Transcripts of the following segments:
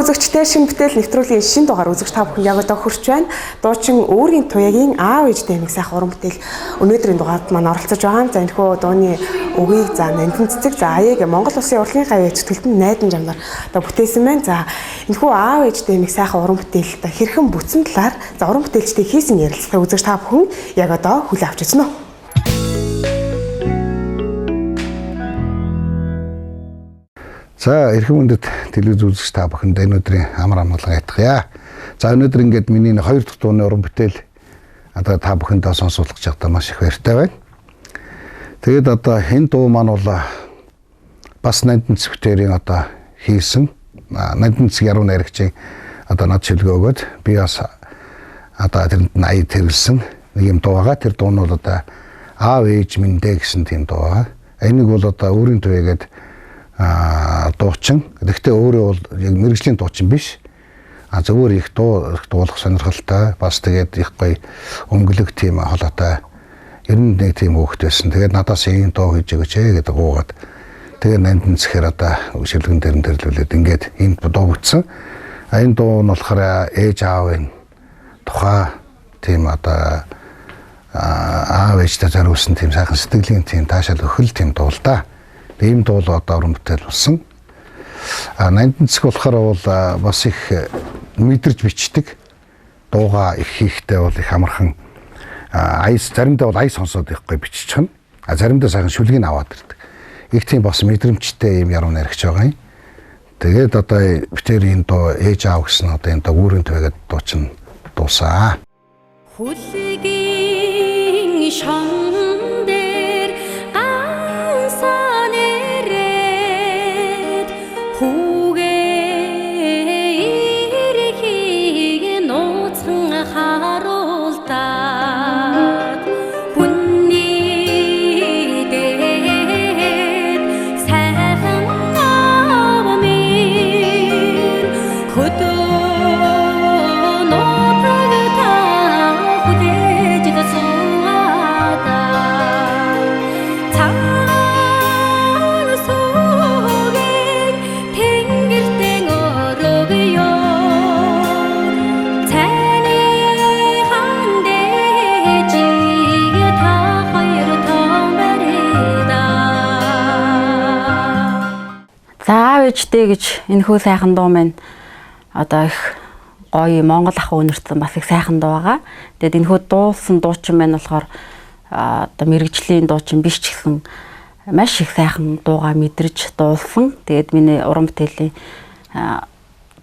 Үзэгчтэй шинэ бүтээл нэвтрүүлгийн шинэ дугаар үзэгч та бүхэн яг одоо хүрч байна. Дуучин Өөргийн Туяагийн аав ээжтэй нэг сайхан уран бүтээл өнөөдрийн дугаард маань оролцож байгаа. За энэхүү дууны үгийг за Нандин цэцэг, за аяыг Монгол Улсын урлагийн гавь зүтгэлтэн найдан жамнаар одоо бүтээсэн байна. За энэхүү аав ээжтэй нэг сайхан уран бүтээл одоо хэрхэн бүтсэн талаар за уран бүтээлчтэй хийсэн ярилцлагыг үзэгч та бүхэн яг одоо хүлээн авч үзсэн үү. За эрхэм хүндэт телевиз үзэгч та бүхэнд энэ өдрийн амар амгалан айтгая. За өнөөдөр ингээд миний хоёр дахь дууны уран бүтээл одоо та бүхэндээ сонсуулах гэж одоо маш их баяртай байна. Тэгээд одоо энэ дуу маань бол бас Нандин цэгтэрийн одоо хийсэн Нандин цэг яруу найрагчийн одоо над шилгээ өгөөд би бас одоо тэрэнд нь аяд тэрэлсэн нэг юм дуу байгаа. Тэр дуу нь бол одоо аав ээж минь дээ гэсэн тийм дуу байгаа. Энийг бол одоо Өөрийн Туяа гээд дуучин. Гэхдээ өөрөө бол яг мэргэжлийн дуучин биш. А зөвөр их дуу их дуулах сонирхолтой, бас тэгээд их гоё өнгөлөг тийм хоолойтой ер нь нэг тийм хөөхт байсан. Тэгээд надаас ийм дуу хийж өгөөч ээ гэдэг гуугаад тэгээд Нандин цэхээр одоо шилгэн дээр нь тэрлүүлээд ингээд энэ дуу бүтсэн. А энэ дуу нь болохоор ээж аавын тухай тийм одоо аав ээжтэй зориулсан тийм сайхан сэтгэлийн тийм таашаал өхөл тийм дуу л да. Ийм дуу л одоо уран бүтээл болсон. А Нандин цэг болохоор бол бас их мэдэрч бичдэг. Дууга их хийхдээ бол их амархан аяс заримдаа бол ая сонсоод их гоё биччихнэ. А заримдаа сайхан шүлгийг аваад ирдэг. Их тийм бас мэдрэмжтэй юм яруу найрагч байгаа юм. Тэгээд одоо битэр энэ дуу ээж аав гэсэн одоо энэ дуу Өөрийн Туяа гэдэг дуу чинь дуусаа. Хүлгийн шон дээр гансан ирээд хүүгээ ирэхийг нууцхан харуулдаад хүний дээд сайхан аав минь хөдөө нутагтаа хүлээж л суугаадаа цагаан сүгийг тэнгэртэн өргөё цайныхан дээжийг та хоёр том барьдаа. За аав ээжтэй гэж энэхүү сайхан дуу маань одоо их гоё Монгол ах үнэртсэн бас их сайхан дуу байгаа. Тэгээд энэхүү дуулсан дуучин маань болохоор одоо мэргэжлийн дуучин биш ч гэсэн маш их сайхан дуугаа мэдэрч дуулсан. Тэгээд миний уран бүтээлийн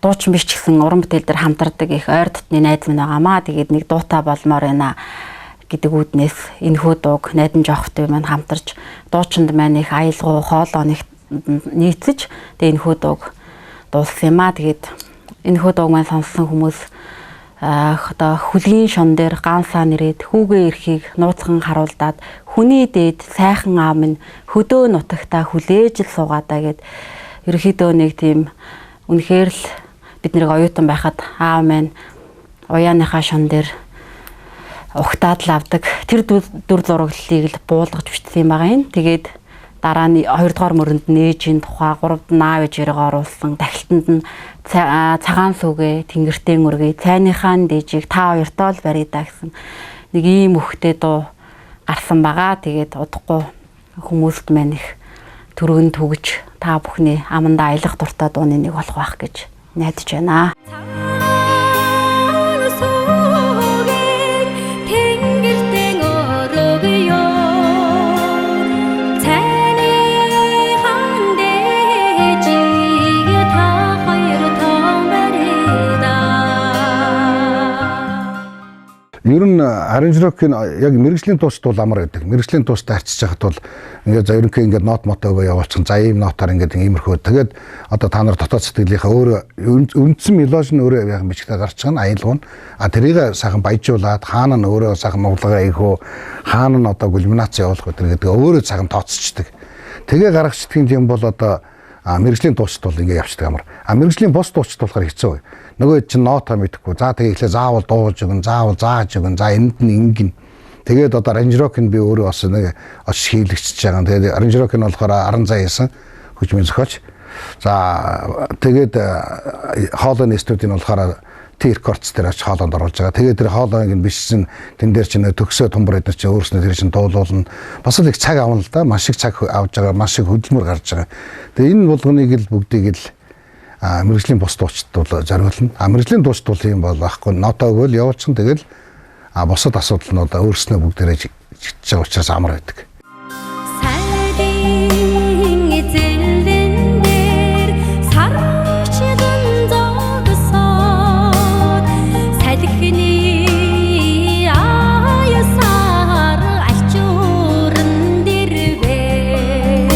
дуучин биш ч гэсэн уран бүтээл дээр хамтардаг их ойр дотны найз минь байгаамаа. Тэгээд нэг дуутай болмоор байна гэдэг үүднээс энэхүү дууг найдан жоохтой маань хамтарч дуучинд маань их аялгау хоолоо нэг нийцэж тэгээд энэхүү дууг дуулсан юм аа. Тэгээд энэхүү дууг маань сонссон хүмүүс одоо хүлгийн шон дээр ганцаа нэрээд хүүгээ эрхийг нууцхан харуулдаад хүний дээд сайхан аав минь хөдөө нутагтаа хүлээж л суугаадаа гэд ерөнхийдөө нэг тийм үнэхээр л бид нэр оюутан байхад аав маань уяаныхаа шон дээр угтаад л авдаг. Тэр дүр зураглалыг л буулгаж бичсэн юм байгаа юм. Тэгээд дараа нь 2 дугаар мөрөнд нь ээжийн тухай, 3-д нь аав ээжээрээ оруулсан, дахилтанд нь цагаан сүгэ, тэнгэртэн өргөе, цайныхаа дээжийг та хоёртоо л барья да гэсэн нэг ийм өхтэй дуу гарсан байгаа. Тэгээд удахгүй хүмүүст маань их түргэн түгж та бүхний амандаа аялах дуртай дууны нэг болох байх гэж найдаж байна. Цагаан сүгийг тэнгэртэн өргөё цайныхан дээжийг та хоёр том барьдаа. Ер нь аранжировкийн яг мэргэжлийн туушд бол амар байдаг. Мэргэжлийн тууштай харьцаж байхад бол ингээд за ерөнхий ингээд нот мотоогоо явуулчихсан. За ийм нотоор ингээд иймэрхүү. Тэгээд одоо та нар дотоод сэтгэлийнхаа өөрөө үндсэн мелоди нь өөрөө яг бичгтээ гарч байгаа нь аялгау нь. А тэрийг сайхан баяжуулаад хаана нь өөрөө сайхан нуглага хийх үү, хаана нь одоо кульминац явуулах вэ гэдэг өөрөө сайхан тооцчдаг. Тэгээ гаргацдаг юм бол одоо мэргэжлийн туушд бол ингээд явцдаг амар. А мэргэжлийн бус туушд болохоор хэцүү. Нөгөө чинь нота мэдэхгүй. За тэгээ эхлээ заавал дууж өгнө, заавал зааж өгнө. За энд нь ингэн. Тэгээд одоо аранжировк нь би өөрөө бас нэг очиж хийлэгчж байгаа. Тэгээд аранжировк нь болохоор Аран заа хийсэн хөгжмийн зохиолч. За тэгээд хоолойны студийн болохоор T Records дээр очиж хоолойнд оруулж байгаа. Тэгээд тэр хоолойг нь бичсэн тэн дээр чинь төгсөө тумбар эдэр чинь өөрснөө тэр чинь дуулуулна. Бас л их цаг авна л да. Маш их цаг авж байгаа, маш их хөдөлмөр гарч байгаа. Тэгээд энэ болгоныг л бүгдийг л мэргэжлийн бус дуучид бол зориулна. Мэргэжлийн дуучид бол юм бол байхгүй. Нота өгөөл явуулчихна. Тэгэл бусад асуудал нь одоо өөрснөө бүгдээрээ чигтж байгаа учраас амар байдаг. Сардын эзэлдэн дээр сарчдан зогсоод салхины аясаар альчуурн дэрвэд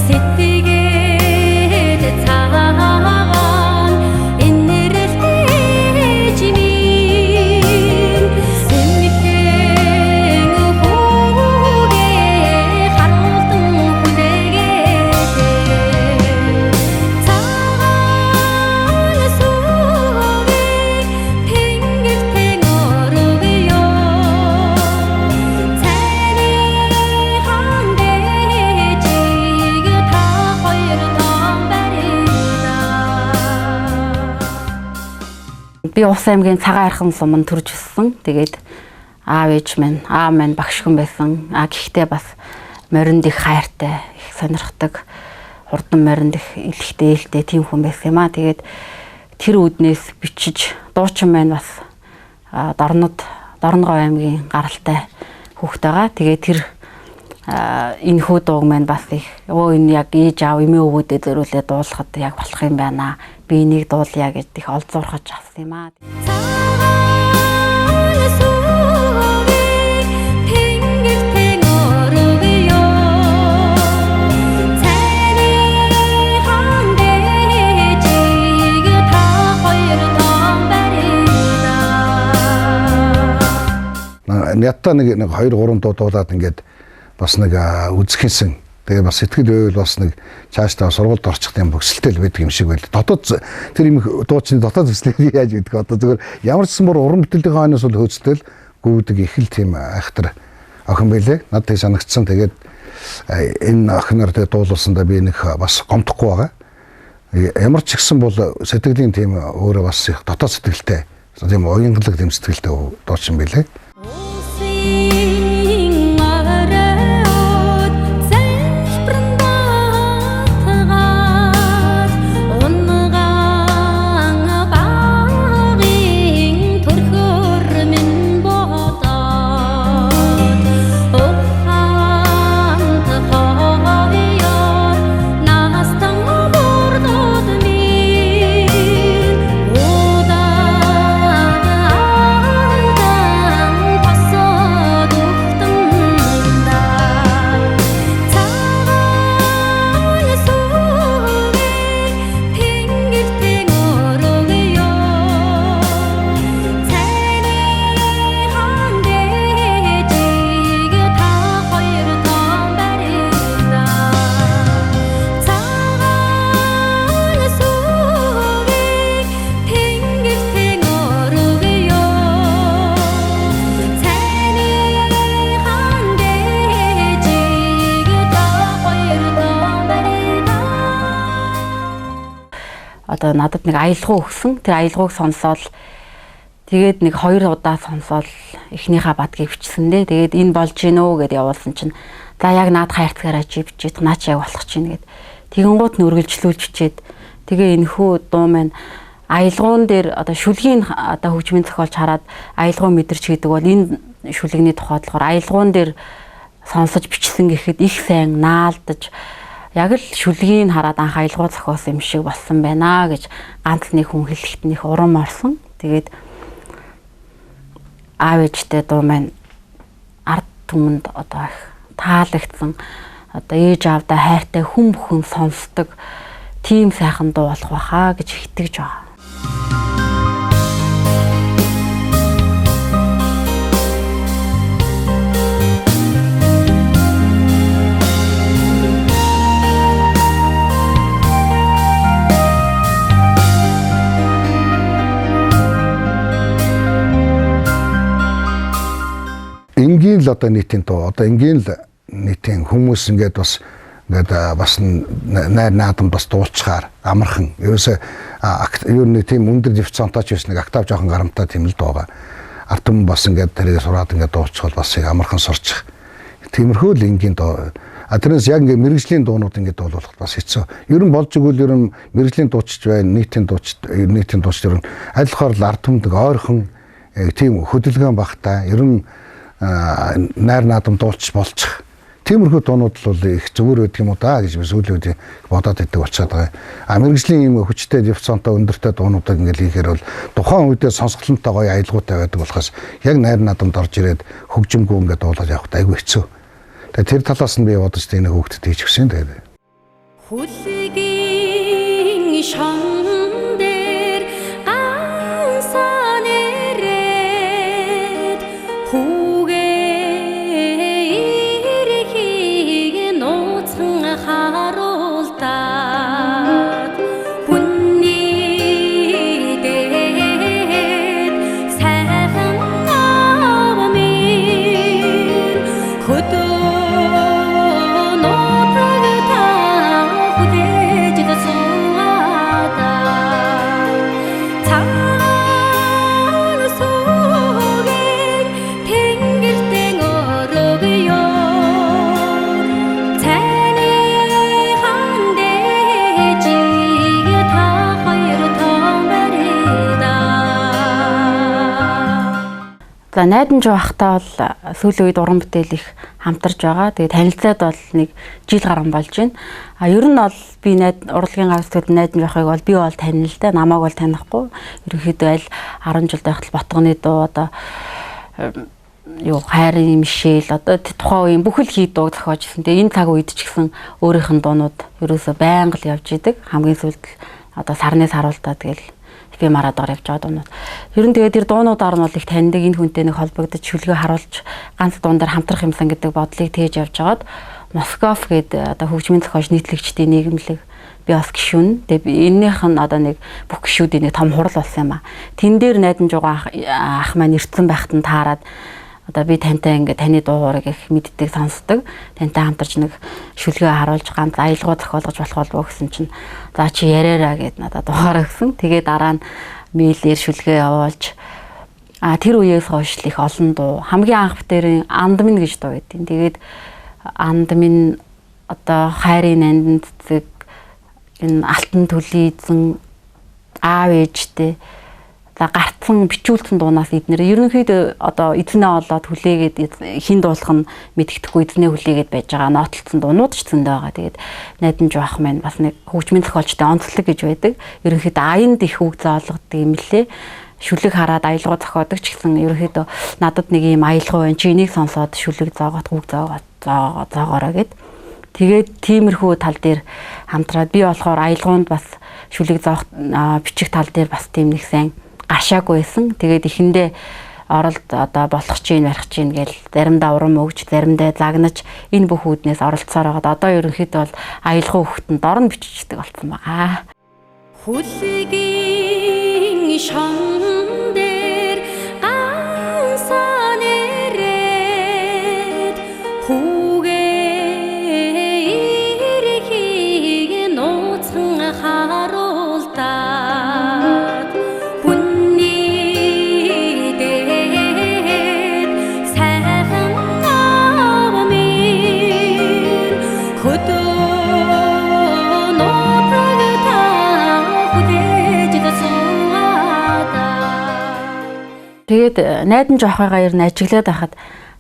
сэтгэл цагаан инэрэлтэж минь сэмхэн хүүгээ харуулдан хүлээгээдээ цагаан сүвийг тэнгэртэн өргөё цайныхан дээжийг та хоёр том барина. Би Ус аймгийн Цагаан архан суманд төрж өссөн. Тэгээд аав ээж минь, аав минь багш хүн байсан. Гэхдээ бас моринд их хайртай, их сонирхдаг, хурдан моринд их илхтэй ээлтэй тийм хүн байсан юм аа. Тэгээд тэр үүднээс бичиж дуучин маань бас Дорногов аймгийн гаралтай хүүхэд байгаа. Тэгээд тэр энэ хүү дууг маань бас их энэ яг ээж аав эмээ өвгөдөө зориулаад дуулахад яг болох юм байна. Би энийг дуулъя гэж их олзуурхаж авсан юм аа. Цагаан сүвийг тэнгэртэн өргөё цайныхан дээжийг та хоёр том барина. Нятта нэг 2 3 дуу дуулаад ингээд бас нэг үзэхинсэн. Тэгээ бас сэтгэл байвал бас нэг цаашдаа сургуульд орчих тийм бөксөлтэй л байдаг юм шиг байл. Дотоод тэр юм дуучны дотоод зүслийг яаж гэдэг одоо зүгээр ямар ч сан бүр уран бүтээлийн хойноос бол хөөцтэй л гүйдэг их л тийм айхтар охин байлээ. Надад тэг санагдсан. Тэгээд энэ охиноор тэгээ дуулуулсандаа би нэг бас гомдохгүй байгаа. Ямар ч ихсэн бол сэтгэлийн тийм өөрөө бас их дотоод сэтгэлтэй тийм уянгалаг тийм сэтгэлтэй дуучин байлээ. Усын оройд залбиран батгаад унгаан багын төрхөр минь бодоод ухаанд хоёр настан мурдууд минь удаан босоод өгтөндаа цагаан сүвийг тэнгэртэн өргөё цайныхан дээжийг та хоёр том барина. Цагаан сүвийг тэнгэртэн өргөё цайныхан дээжийг та хоёр том барина. Одоо надад нэг аялгау өгсөн. Тэр аялгауг сонсоол тэгээд нэг 2 удаа сонсоол эхнийхээ бадгийг бичсэн дээ. Тэгээд энэ болж гин үү гэд явуулсан чинь за яг наад хайрцагаараа чи бичээд наа чи яг болох чинь гэд. Тэгэнгუут нь үргэлжлүүлж бичээд тэгээ энэ хүү дуу маань аялгуун дээр одоо шүлгийн одоо хөгжмийн зохиолч хараад аялгау мэдэрч гэдэг бол энэ шүлэгний тухайд болохоор аялгуун дээр сонсож бичсэн гэхэд их сайн наалдаж яг л шүлгийг хараад анх аялгау зохиосон юм шиг болсон байна гэж ганц нэг хүн хэлэхэд нэг урам орсон. Тэгээд аав ээжтэй дуу маань ард түмэнд одоо их таалагдсан. Одоо ээж аавдаа хайртай хүн бүхэн сонсдог тийм сайхан дуу болох байхаа гэж итгэж байгаа. Энгийн л одоо нийтийн дуу, одоо энгийн л нийтийн хүмүүс ингээд бас Ингээд бас найр наадам бас дуулчаар амархан. Ерөөсөө ер нь тийм өндөр дифцонтой ч биш, нэг октав жоохон гарамтай тийм л дуу байгаа. Ард түмэн бас ингээд тэрийг сураад ингээд дуулчихвал бас их амархан сурчих. Тиймэрхүү л энгийн дуу. А тэрнээс яг ингээд мэрэгжлийн дуунууд ингээд дуулах бас хэцүү. Ер нь болж игэл ер нь мэрэгжлийн дуучч байна, нийтийн дууч, нийтийн дууч ер нь аль болохоор л ард түмэнд ойрхон тийм хөдөлгөөн багтай, ер нь найр наадам дуулчих болчих. Тиймэрхүү дуунууд л бол их зүгээр байдаг юм уу да гэж би сүүлийн үед бодоод идэг болчиход байгаа. А мэрэгжлийн ийм хүчтэй дифцонтой өндөртэй дуунуудыг ингээд хийхээр бол тухайн үедээ сонсголонтой гоё аялгаутай байдаг болохоос яг найр наадамд орж ирээд хөгжимгүй ингээд дуулаад явахад айгүй хэцүү. Тэгээ тэр талаас нь би бодож энэ хүүхдэд хийж өгсөн тэгээд. Хүлгийн шон дээр ганцхан ирээд хүүгээ ирэхийг нууцхан харуулдаад хүнний дээд сайхан аав минь хөдөө нутаг та хүлээж суугаад цаан сүгэн тэнгэртэн өргөё цайны хан дээжийг та хоёр том барида. За найдан жуу байхдаа бол сүүлийн үед уран бүтээл их хамтарч байгаа. Тэгээ танилцаад бол нэг жил гарan болж байна. А ер нь бол би найд урлагийн гар сэтгэл найдан жоохыг бол би бол танина л да. Намайг бол танихгүй. Ерөнхийдөө аль 10 жил байхад л ботгоны дуу одоо юу хайрын мишэл одоо тухайн үеийн бүхэл хий дууг зохиож ирсэн. Тэгээ энэ цаг үед ч гэсэн өөрийнх нь дуунууд ерөөсөө байнга л явж идэг. Хамгийн сүүлд л одоо сарны саруултаа тэгэл FM араадаар явж байгаа дуунууд. Ер нь тэгээд тэр дуунуудаар нь бол их таньдаг, энэ хүнтэй нэг холбогдож шүлгээ харуулж ганц дуун дээр хамтрах юмсан гэдэг бодлыг тээж явж байгаад Москов гээд одоо хөгжмийн зохиолч нийтлэгчдийн нийгэмлэг би бас гишүүн. Тэгээ би энэнийх нь одоо нэг бүх гишүүдийн нэг том хурал болсон юм а. Тэн дээр найдан жугаа ах маань ирсэн байхад нь таарад одоо би тантай ингээ таны дуугарыг их мэддэг, сонсдог. Тантай хамтарч нэг шүлгээ харуулж ганц аялгау зохиолгож болох болов уу гэсэн чинь за чи яриараа гэд надад дугаар өгсөн. Тэгээ дараа нь мэйлээр шүлгээ явуулж тэр үеэс хойш л их олон дуу. Хамгийн анх битэрийн анд минь гэж дуу байдیں۔ Тэгээд анд минь одоо хайрын нандин цэцэг энэ алтан төлөй эзэн аав ээжтэй за гарцсан бичүүлсэн дуунаас эднэр ерөнхийдөө одоо эзнээ олоод хүлээгээд хин дуулах нь мэддэхгүй эзнээ хүлээгээд байж байгаа нотлцсон дуунууд ч зөндөө байгаа. Тэгээд найдан жаах маань бас нэг хөгжмийн зохиолчтой онцлог гэж байдаг. Ерөнхийдөө аянд их үг зоолгодог юм лээ. Шүлэг хараад аялгау зохиодог ч гэсэн ерөнхийдөө надад нэг юм аялгау байна. Чи энийг сонсоод шүлэг зоогоод үг зоогоод зоогоорой гэд. Тэгээд тиймэрхүү тал дээр хамтраад би болохоор аялгаунд бас шүлэг зоох бичих тал дээр бас тийм нэг сайн гаршаагүй байсан. Тэгээд эхэндээ оролд одоо болох чинь барих чинь гэл заримдаа урам өгч, заримдаа загнаж энэ бүх үүднээс оролцсоор байгаад одоо ерөнхийдөө бол аялгау хөхтөн дорн биччихдэг болсон байгаа. Хүлгийн шон дээр ганцхан ирээд хүүгээ ирэхийг нууцхан харуулдаад хүнний дээд сайхан аав минь хөдөө нутаг та хүлээж суугаад. Тэгээд найдан жоохыгаа ер нь ажиглаад байхад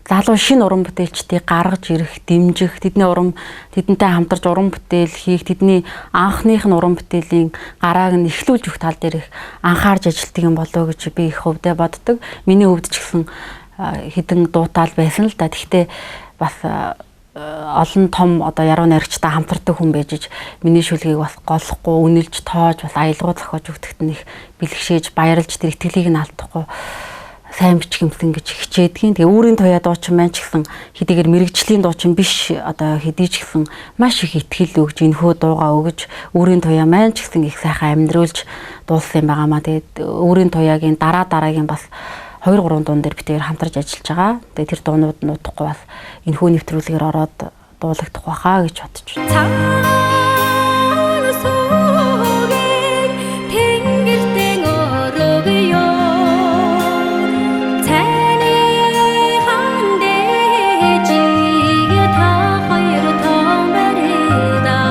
залуу шинэ уран бүтээлчдийг гаргаж ирэх, дэмжих, тэдний уран тэдэнтэй хамтарч уран бүтээл хийх, тэдний анхных нь уран бүтээлийн гарааг нь эхлүүлж өгөх тал дээр их анхаарч ажилладаг юм болоо гэж би их хувьдаа боддог. Миний хувьд ч гэсэн хэдэн дуутаал байсан л да. Гэхдээ бас олон том одоо яруу найрагчтай хамтардаг хүн байж миний шүлгийг бас голохгүй, үнэлж, тоож бас аялгау зохиож өгдөгт нь их бэлгшээж, баярлж тэр итгэлийг нь алдахгүй сайн бичих юмсан гэж хичээдгийн. Тэгээ үүрийн туяа дуучин маань ч гэсэн хэдийгээр мэрэгжлийн дуучин биш одоо хэдий ч гэсэн маш их итгэл өгж, энэхүү дуугаа өгж, үүрийн туяа маань ч гэсэн их сайхан амьдруулж дуулсан юм байгаамаа. Тэгээд үүрийн туяагийн дараа дараагийн бас 2-3 дуун дээр битээр хамтарч ажиллаж байгаа. Тэгээ тэр дуунууд нь удахгүй бас энэхүү нэвтрүүлгээр ороод дуулагдах байхаа гэж бодож байна. Цагаан сүгийг тэнгэртэн өргөё. Цайны хан дээжийг та хоёр том барида.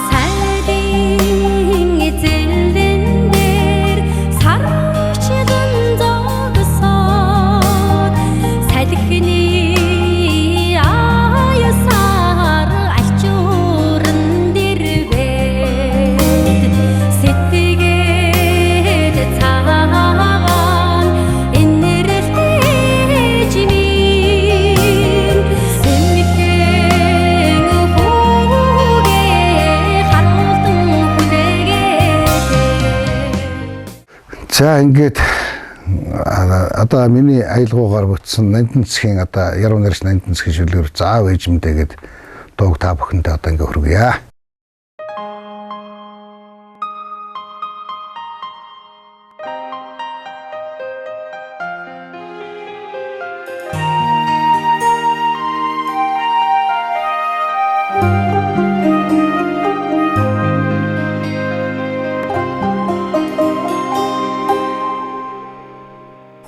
Сайдын зэлдэн дээр сарчдан зогсоод салхины аясаар альчуурн дэрвэд сэтгэл цагаан инэрэлтэж минь сэмхэн хүүгээ харуулдан хүлээгээдээ. За ингээд одоо миний аялгаугаар бүтсэн Нандин цэгийн одоо яруу найрагч Нандин цэгийн шүлгээр заав ээж мэдээгээд дууг та бүхэндээ одоо ингээ хүргье.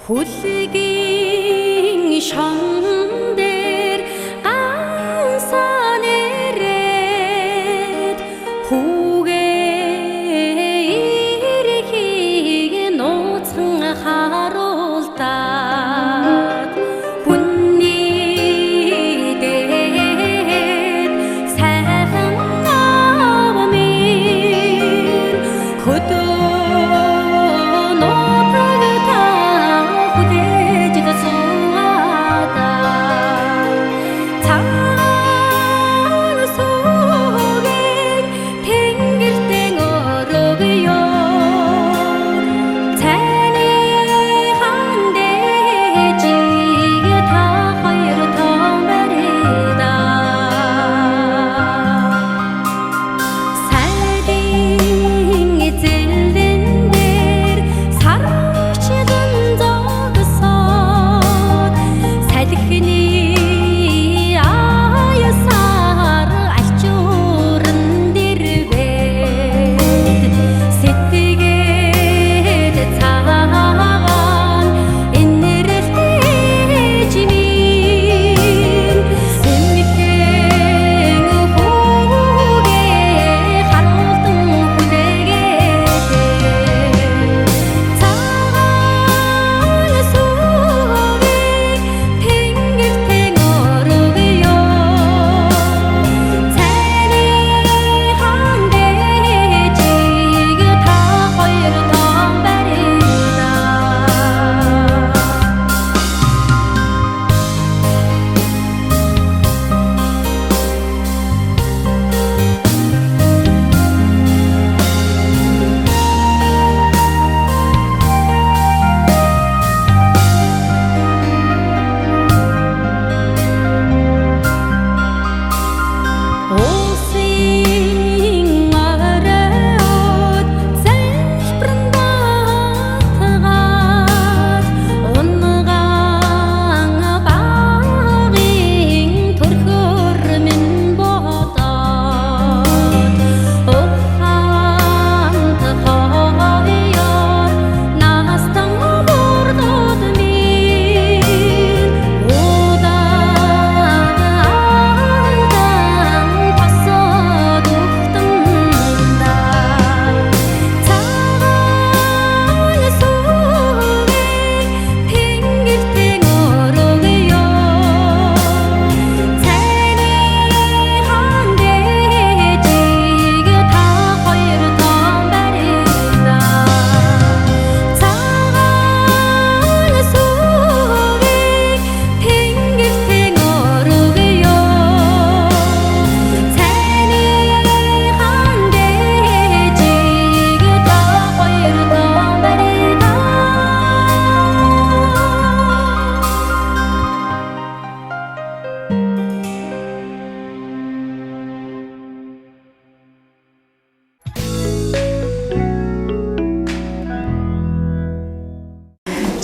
Хүлгийн шон дээр гансан ирээд хүүгээ ирэхийг нууцхан харуулдаад хүнний дээд сайхан аав минь хөдөө нутагта хүлээж л суугаад.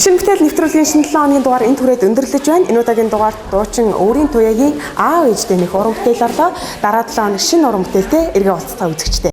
Шинэ бүтээл нэвтрүүлгийн шинэ 7 хоногийн дугаар энэ түрээд өндөрлөж байна. Энэ удаагийн дугаарт дуучин өөрийн туяагийн аав ээжтэй нэх уран бүтээл орлоо. Дараа 7 хоног шинэ уран бүтээлтэй эргээ уулзтаа үзэгчтэй.